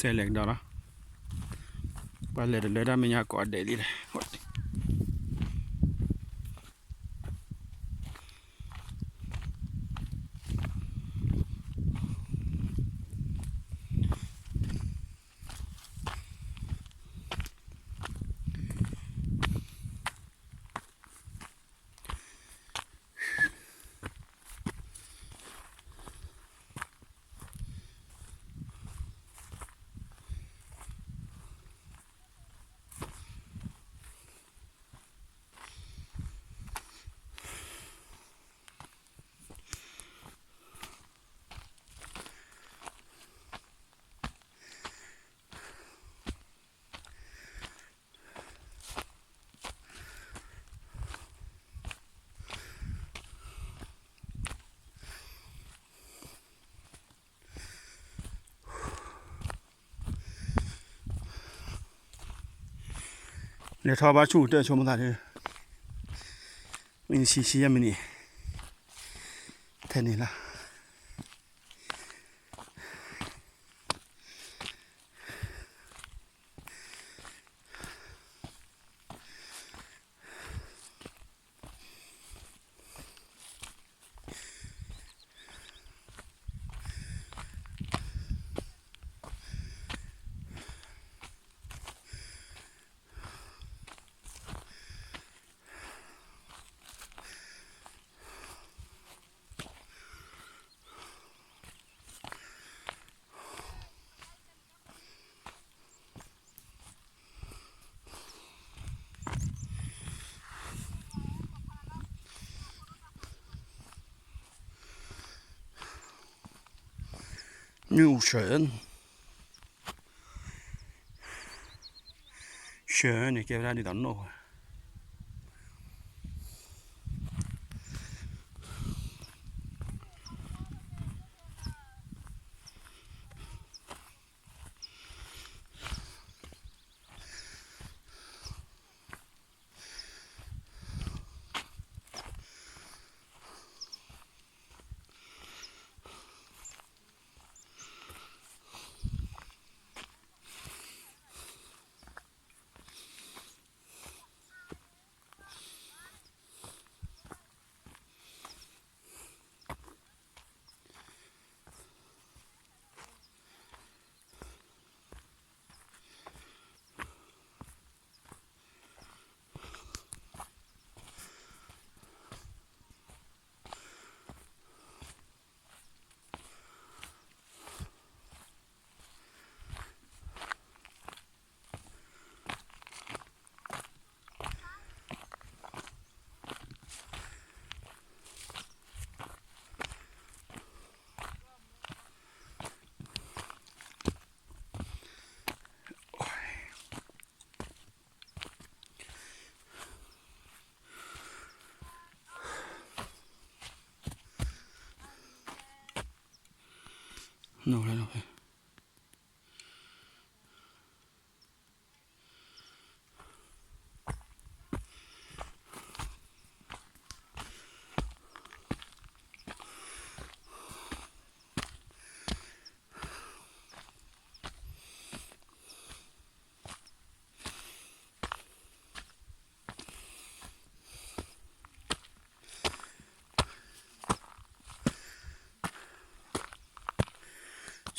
တဲလဲၤကဒီးလီၤ. ပှၤလဲၤတလၢတၢ်မဲာ်ညါကိးဂၤဒဲးလံလဲၣ်. လဲၤထီၣ်ဘၣ်ဆူၣ်တၢၢ်ဆိကမိၣ်သးဒီး, မ့ၢ်ဆံးဆံးယဲၢ်မံးနံး, ထဲန့ၣ်လီၤ. မ့ၣ်အူဆၢ, ဆၢန့ၣ် ကဲဝဲဒၣ်ဒ်သိးနီၣ်ဝဲ.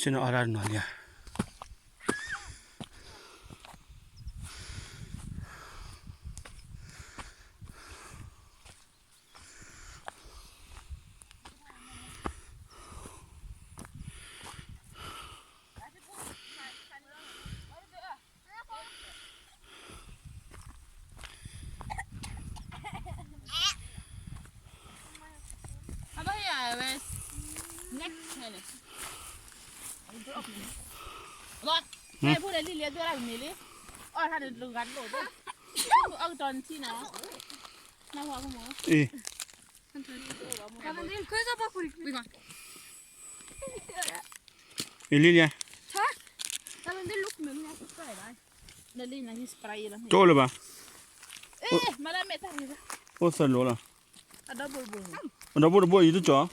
ဆ့ၣ်နီၤအါဒၣ်နီၤလံဧါ. အီၣ်ထါန့ၣ်တဂၤတလိၣ်, အကတီၢ်နထံၣ်နၤ, အ့ အ့လံလံ, တအိၣ်လၢၤဘၣ်, အိၣ်သၢလိာ်လီၤ, အဒီဘိတဘိအံၤတကီၢ်,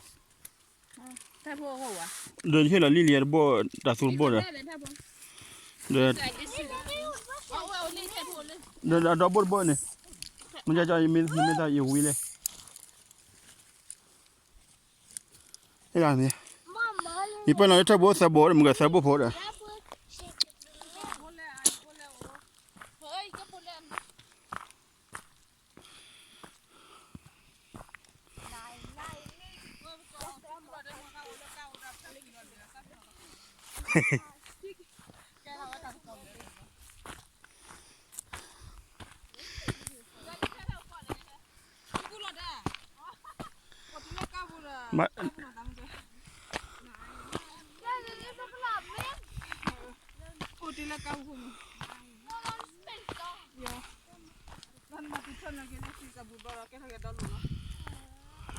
ဒီးယဟ့ၣ်လီၤလံလံတဘိ, တၢ်သူတဘိဒီး, ဒီး, ဒီး, ဒီး, ဒီးဘိၣ်တဘိၣ်န့ၣ်, မ့ၢ်ကၠီ ယမ့ၢ်, ယမ့ၢ်သးယဝံၤလဲၣ်. ဟဲဂၤန့ၣ်, ယပၢၢ်နီၤလၢထၢၣ်ဘိသၢဘိဒီး မုၢ်ဂၤသၢဘိဖိဒီး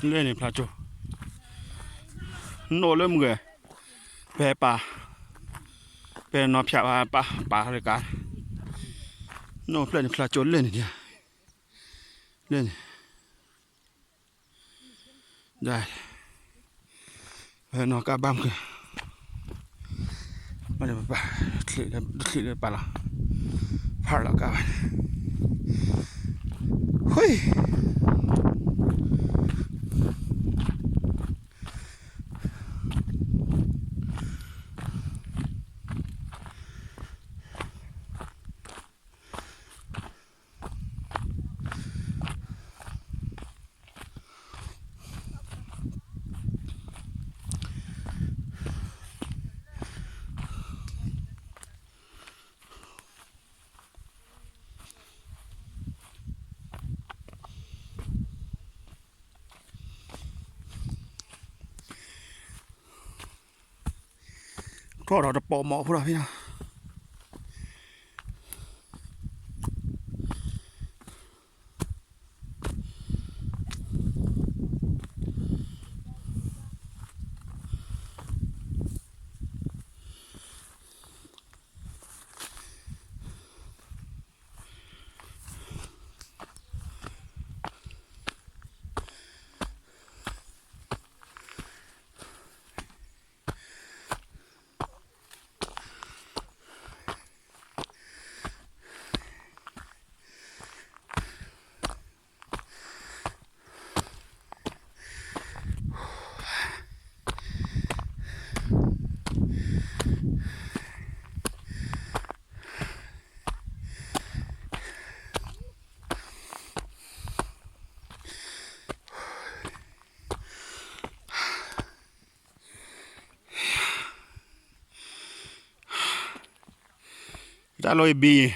လၢန့ၣ်ဖျါကၠိ, နအိၣ်လၢမုၢ်ဂဲၤ, ဖဲပာ်, ဖဲနီၤဖၠးဘၣ်ပာ်, ပာ်တကး, နအိၣ်ဖျဲၣ်န့ၣ်ဖျါကၠိလၢန့ၣ်, လၢန့ၣ် ဒ်, ဖဲနီၢ်ကါဘၣ်မုၢ်, ဘၣ်ဒီးပပာ်, တချုးလၢပာ်လီၤ, ဖးလီၤကါဘၣ်န့ၣ်, ဟူ, ကီၢ်ဒီးတပိာ်မီၤဖိလီၤဖဲနီၤ. တၢ်လီၢ်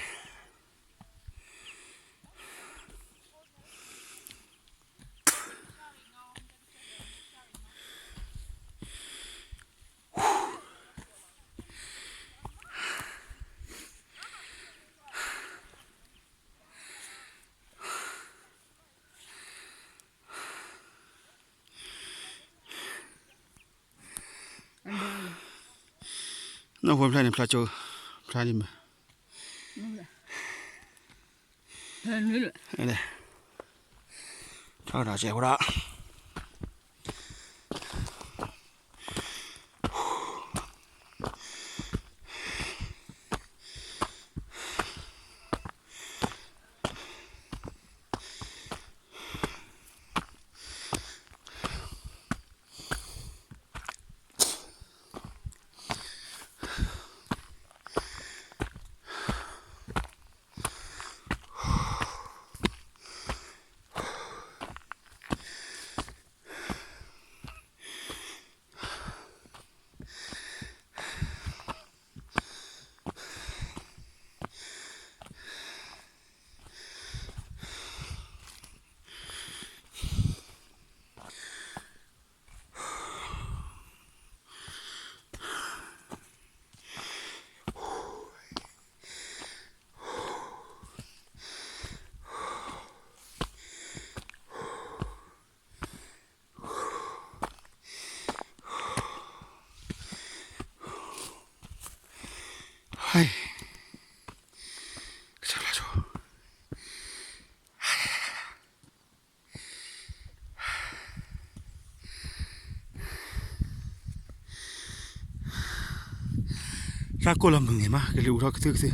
အံၤဘံ နီၢ်ဖိဖျါန့ၣ် ဖျါကၠိ, ဖျါဒ်မး, ဖျါဒီးကဲဝဲဒၣ်. တၢ်ကိၢ်လီၤမုာ်ဂ့ၤမး ကလံၤအူထီၣ်ကသုၣ်ကသုၣ်